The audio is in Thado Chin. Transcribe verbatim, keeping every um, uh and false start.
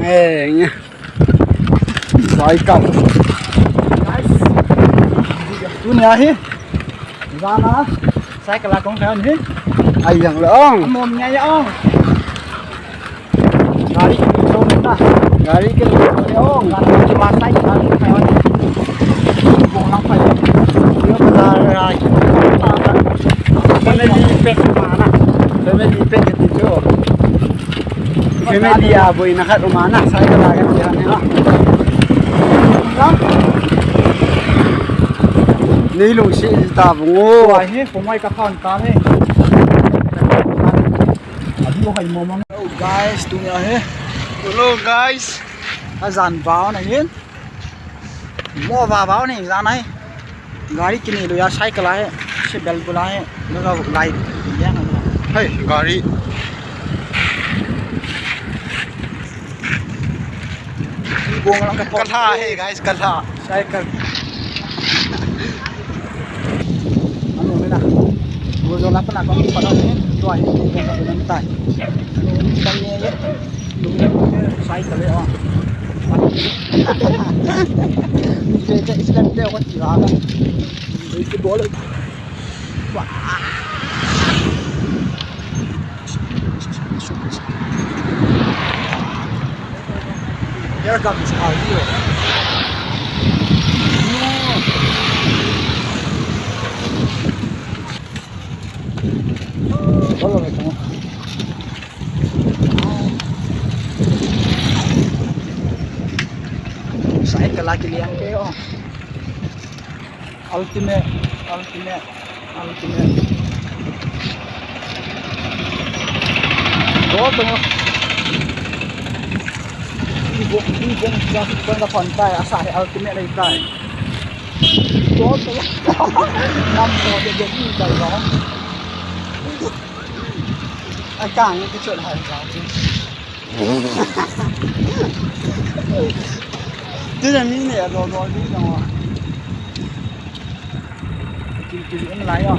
Eh, nya. Cycle. Guys. Tunia hi. Jana. Cycle a kong khan hi. Ai yang le ong. Amom nya ya ong. Gari kini chom na. Gari kini chom na. Gari kini masai gari kaya. Bong lang pa. Yo bazar rai. Family pack mana. Family pack kiti chu. Family a boina khat um ana. Sai ka la ka ti han ha. Nei lungsi ta bungo. Ai he, ko mai ka phan ta he. Hello guys, tunia hi. Hello guys. Ajan vao na hin. Mo va vao ni jan ai. Gari kini lo ya cycle ai. Si bel bula ai. Lo ga lai. Ya na. Hey, gari. Bong lang ka. Kalha he guys, kalha. Cycle. Ano na. Wo jo la pa na ko pa ni. To ai. Ko pa ni tai. Ano ni kan ni. Cycle le, oh. Che, che, step de ko ti la. Oi, ki bol. Here comes our hero. Follow me, come on. Cycle a kiliang ke, oh. Ultimate, ultimate, ultimate. Go to. Ibu, ibu, just pun ka kontai, asa he ultimate lai tai. Go to. Nam to de de ni tai ba. Ai kang ni ki chot hai ba. Ti ja mi ne do do ni no. Ki ki um lai yo.